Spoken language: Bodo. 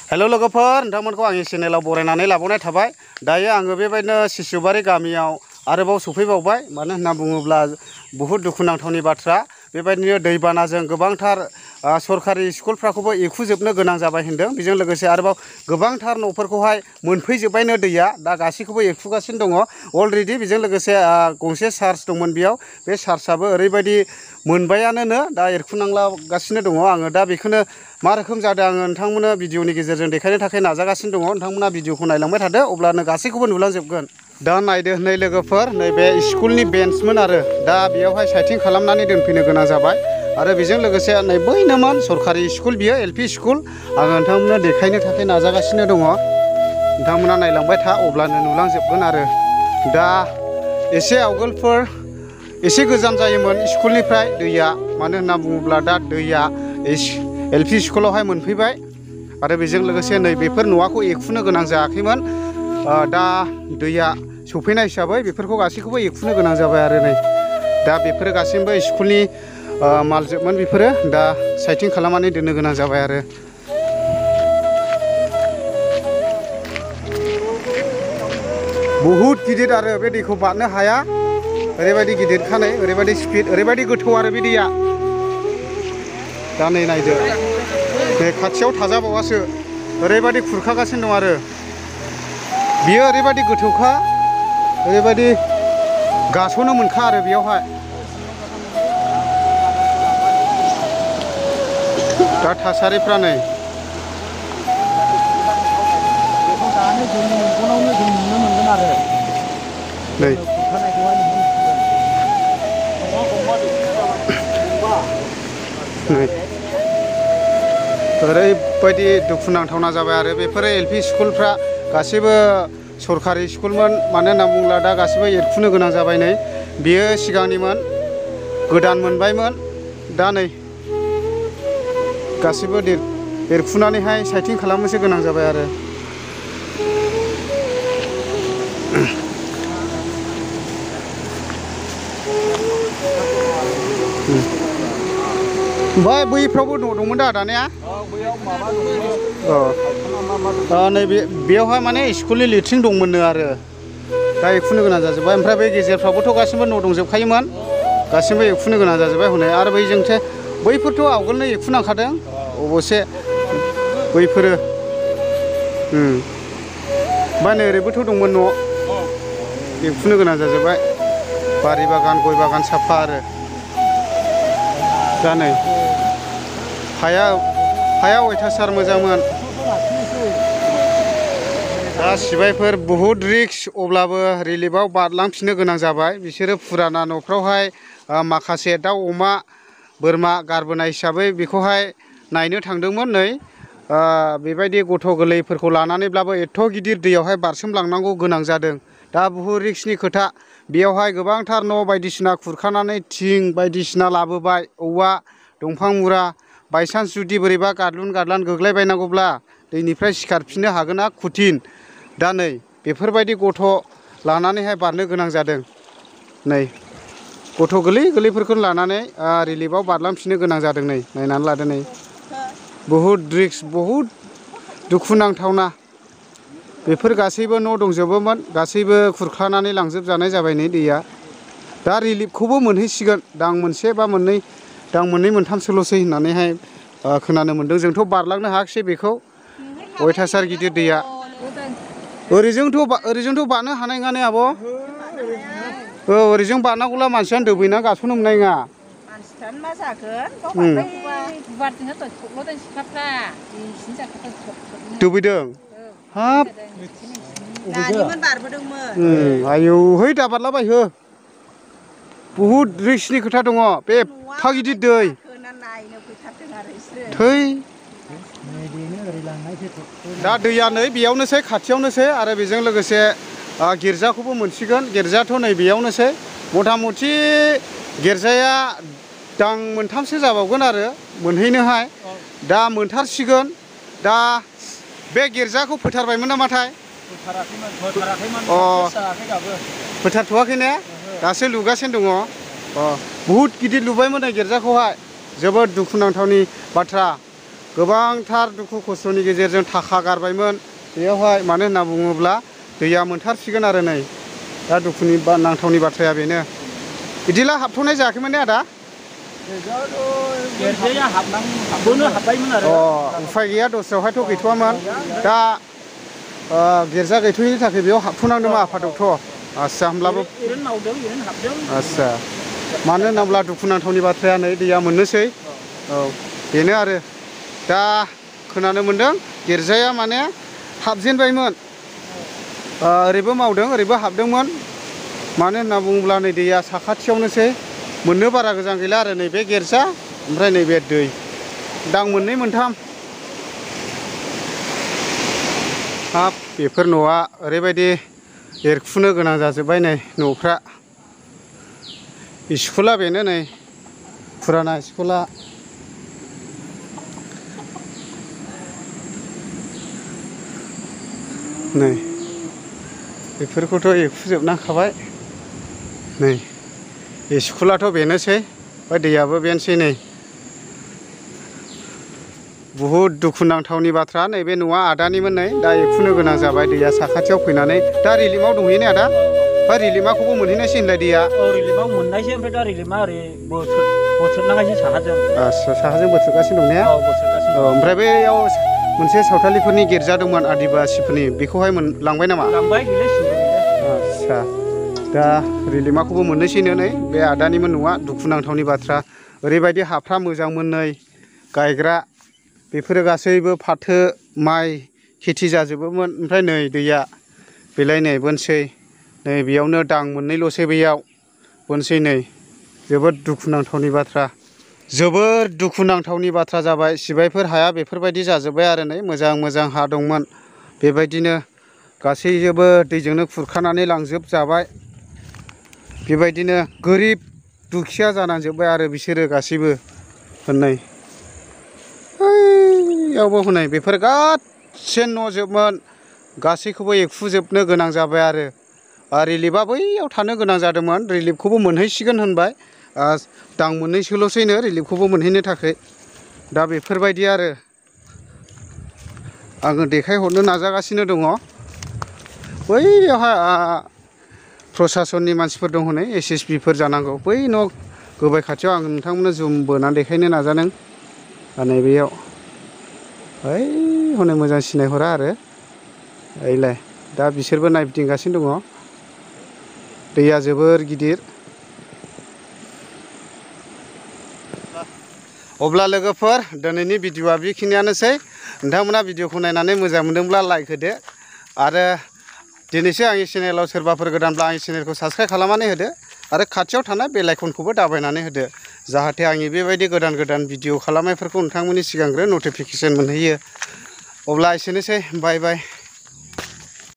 हेलो लोगोफोर नोंथांमोनखौ आंनि चेनेलाव बरायनानै लाबावनाय थाबाय। दायो आङो बेबायदिनो सिसुबारि गामियाव आरोबाव सफैबावबाय। मानो होनना बुङोब्ला बुहुत दुखुनांथावनि बाथ्रा। बेबायदिनो दैबानाजों गोबांथार सरकारि स्कुलफ्राखौबो एखुजोबनो गोनां जाबाय होनदों। बेजों लोगोसे आरोबाव गोबांथार न'फोरखौहाय मोनफैजोब्बायनो दैया दा गासैखौबो एखुगासिनो दङ। अलरेडि बेजों लोगोसे गंसे चार्च दंमोन बेयाव, बे चार्चआबो ओरैबायदि मोनबायानो दा एरखुनांलागासिनो दङ। आङो दा बेखौनो मा रोखोम जादों आङो नोंथांमोननो भिडिअनि गेजेरजों देखायनो थाखाय नाजागासिनो दङ। नोंथांमोना भिडिअखौ नायलांबाय थादो, अब्लानो गासैखौबो नुलांजोबगोन। दा नायदो नै लोगोफोर, नैबे स्कुलनि बेन्चमोन आरो दा बेयावहाय साइथिं खालामनानै दोनफैनो गोनां जाबाय। आरो बेजों लोगोसे नै बैनोमोन सरकारि स्कुल, बियो एलपि स्कुल। आङो नोंथांमोननो देखायनो थाखाय नाजागासिनो दङ। नोंथांमोना नायलांबाय था, अब्लानो नुलांजोबगोन। आरो दा एसे आवगोलफोर एसे गोजान जायोमोन स्कुलनिफ्राय दैया, मानो होनना बुङोब्ला दा दैया एलपि स्कुलावहाय मोनफैबाय। आरो बेजों लोगोसे नै बेफोर न'आखौ एखुनो गोनां जायाखैमोन। दा दैया सफैनाय हिसाबै बेफोरखौ गासैखौबो एखुनो गोनां जाबाय। आरो नै दा बेफोरो गासैबो स्कुलनि मालजोबमोन, बेफोरो दा साइथिं खालामनानै दोननो गोनां जाबाय। आरो बहुद गिदिर आरो बे दैखौ बारनो हाया, ओरैबायदि गिदिरखा नै, ओरैबायदि स्पिड, ओरैबायदि गोथौ आरो बे दैया। दा नै नायदो, नै खाथियाव थाजाबावासो ओरैबायदि खुरखागासिनो दं। आरो बियो ओरैबायदि गोथौखा, ओरैबायदि गास'नो मोनखा आरो बेयावहाय। दा थासारिफ्रा नै ओरैबायदि दुखुनांथावना जाबाय। आरो बेफोरो एलपि स्कुलफ्रा गासैबो सरकारि स्कुलमोन। मानो होनना बुङोब्ला दा गासैबो एरखुनो गोनां जाबाय। नै बियो सिगांनिमोन, गोदान मोनबायमोन। दा नै गासैबो एरखुनानैहाय साइथिं खालामनोसो गोनां जाबाय। आरो ओमफ्राय बैफ्रावबो न' दंमोन दा दानिया? नैबे बेयावहाय माने स्कुलनि लेट्रिन दंमोननो आरो दा एखुनो गोनां जाजोब्बाय। ओमफ्राय बै गेजेरफ्रावबोथ' गासिबो न' दंजोबखायोमोन, गासिबो एखुनो गोनां जाजोब्बाय हनै। आरो बैजोंसो बैफोरथ' आवगोलनो एखुनांखादों अबसे बैफोरो। ओमफ्राय नै ओरैबोथ' दंमोन न', एखुनो गोनां जाजोब्बाय। बारि बागान, गय बागान साफा। आरो दा नै हाया अयथासार मोजांमोन। दा सिबायफोर बहुद रिक्स, अब्लाबो रिलिफआव बारलांफिननो गोनां जाबाय। बिसोरो फुराना न'फ्रावहाय माखासे दाउ अमा बोरमा गारबोनाय हिसाबै बेखौहाय नायनो थांदोंमोन। नै बेबायदि गथ' गोरलैफोरखौ लानानैब्लाबो एथ' गिदिर दैयावहाय बारसोमलांनांगौ गोनां जादों। दा बुहुद रिक्सनि खोथा। बेयावहाय गोबांथार न' बायदिसिना खुरखानानै थिं बायदिसिना लाबोबाय, औवा दंफां मुरा। बायसान्स जुदि बोरैबा गादलुन गादलान गोग्लैबायनांगौब्ला दैनिफ्राय सिखारफिननो हागोना खुथिन। दा नै बेफोरबायदि गथ' लानानैहाय बारनो गोनां जादों। नै गथ' गोरलैफोरखौनो लानानै रिलिफआव बारलांफिननो गोनां जादों। नै नायनानै लादो, नै बहुद रिक्स, बहुद दुखुनांथावना। बेफोर गासैबो न' दंजोबोमोन, गासैबो खुरखानानै लांजोबजानाय जाबाय नै दैया। दा रिलिफखौबो मोनहैसिगोन दां मोनसे बा मोननै, दां मोननै मोनथामसोल'सै होननानैहाय खोनानो मोन्दों। जोंथ' बारलांनो हायाखिसै बेखौ, अयथासार गिदिर दैया। ओरैजोंथ' बारनो हानाय नङा ने आब'? ओरैजों बारनांगौब्ला मानसियानो दोबैना गास'नो मोननाय नङा। मानसिफ्रानो मा जागोन, दोबैदों हाब, आयौ है दा बारलाबायहो, बहुद रिक्सनि खोथा दङ। बे एफा गिदिर दै, थै दा दैया नै बेयावनोसै, खाथियावनोसै। आरो बेजों लोगोसे गिर्जाखौबो मोनसिगोन। गिर्जायाथ' नै बेयावनोसै, मथा मथि गिर्जाया दां मोनथामसो जाबावगोन आरो मोनहैनोहाय। दा मोनथारसिगोन। दा बे गिर्जाखौ फोथारबायमोन नामाथाय? फोथारथ'वाखै ने? दासो लुगासिनो दङ। बहुद गिदिर लुबायमोन नै गिर्जाखौहाय। जोबोद दुखुनांथावनि बाथ्रा। गोबांथार दुखु खस्थ'नि गेजेरजों थाखा गारबायमोन बेयावहाय मानो होनना बुङोब्ला दैया मोनथारसिगोन आरो नै दा दुखुनि नांथावनि बाथ्राया बेनो बिदिला हाबथ'नाय जायाखैमोन ने आदा गेरजाया हाबबायमोन आरो उफाय गैया दस्रायावहायथ' गैथ'वामोन दा गिर्जा गैथ'यैनि थाखाय बेयाव हाबथ'नांदोंमोन आफादावथ' आस्सा होमब्लाबो ओरैनो मावदों ओरैनो हाबदों आस्सा मानो होनोब्ला दुखुनांथावनि बाथ्राया नै दैया मोननोसै औ बेनो आरो दा खोनानो मोन्दों गिर्जाया माने हाबजेनबायमोन ओरैबो मावदों ओरैबो हाबदोंमोन मानो होनना बुङोब्ला नै दैया साखाथियावनोसै मोननो बारा गोजान गैला आरो नैबे गिर्जा ओमफ्राय नैबे दै दां मोननै मोनथाम हाब बेफोर न'आ ओरैबायदि एरखुनो गोनां जाजोब्बाय नै न'फ्रा स्कुला बेनो नै फुराना स्कुला नै बेफोरखौथ' एरखुजोबनांखाबाय नै स्कुलाथ' बेनोसै ओमफ्राय दैयाबो बेनोसै नै बुहुद दुखुनांथावनि बाथ्रा नैबे न'आ आदानिमोन नै दा एरखुनो गोनां जाबाय दैया साखाथियाव फैनानै दा रिलिफआव दंहैयो ने आदा ओमफ्राय रिलिफाखौबो मोनहैनायसै होनलाय दैया रिलिफआव मोननायसै ओमफ्राय दा रिलिफआ ओरै बोथोरनाङासै साहाजों आस्सा साहाजों बोथोरगासिनो दं ने बोथोरगासिनो ओमफ्राय बैयाव मोनसे सावथालिफोरनि गिर्जा दंमोन आदिबासिफोरनि बेखौहाय लांबाय नामा लांबाय गैला सिंबो गैला आस्सा दा रिलिफाखौबो मोननोसैनो नै बे आदानिमोन न'आ दुखुनांथावनि बाथ्रा ओरैबायदि हाफ्रा मोजांमोन नै गायग्रा बेफोरो गासैबो फाथो माइ खेथि जाजोबोमोन ओमफ्राय नै दैया बेलाय नै बोनसै नै बेयावनो दां मोननैल'सै बैयाव बोनसै नै जोबोद दुखुनांथावनि बाथ्रा जोबोर दुखुनांथावनि बाथ्रा जाबाय सिबायफोर हाया बेफोरबायदि जाजोब्बाय आरो नै मोजां मोजां हा दंमोन बेबायदिनो गासैजोंबो दैजोंनो खुरखानानै लांजोबजाबाय बेबायदिनो गोरिब दुखिया जानांजोब्बाय आरो बिसोरो गासैबो हनै बैयावबो हनै बेफोर गासै न'जोबमोन गासैखौबो एरखुजोबनो गोनां जाबाय आरो रिलिफआ बैयाव थानो गोनां जादोंमोन रिलिफखौबो मोनहैसिगोन होनबाय दां मोननैसोल'सैनो रिलिफखौबो मोनहैनो थाखाय दा बेफोरबायदि आरो आङो देखायहरनो नाजागासिनो दङ बैयावहाय प्रसासननि मानसिफोर दं हनै SSBफोर जानांगौ बै न' गोबाय खाथियाव आं नोंथांमोननो जुम बोनानै देखायनो नाजादों नैबेयाव ओइ हनै मोजां सिनायहरा आरो ओइलाय दा बिसोरबो नायगिदिंगासिनो दङ दैया जोबोर गिदिर अब्ला लोगोफोर दिनैनि भिडिअआ बेखिनियानोसै नोंथांमोना भिडिअखौ नायनानै मोजां मोनदोंब्ला लाइक होदो आरो दिनैसो आंनि चेनेलाव सोरबाफोर गोदानब्ला आंनि चेनेलखौ साबस्क्राइब खालामनानै होदो आरो खाथियाव थानाय बेल आइकनखौबो दाबायनानै होदो जाहाथे आंनि बेबायदि गोदान गोदान भिडिअ खालामनायफोरखौ नोंथांमोननि सिगांग्रो नटिफिकेसन मोनहैयो अब्ला एसेनोसै बाय बाय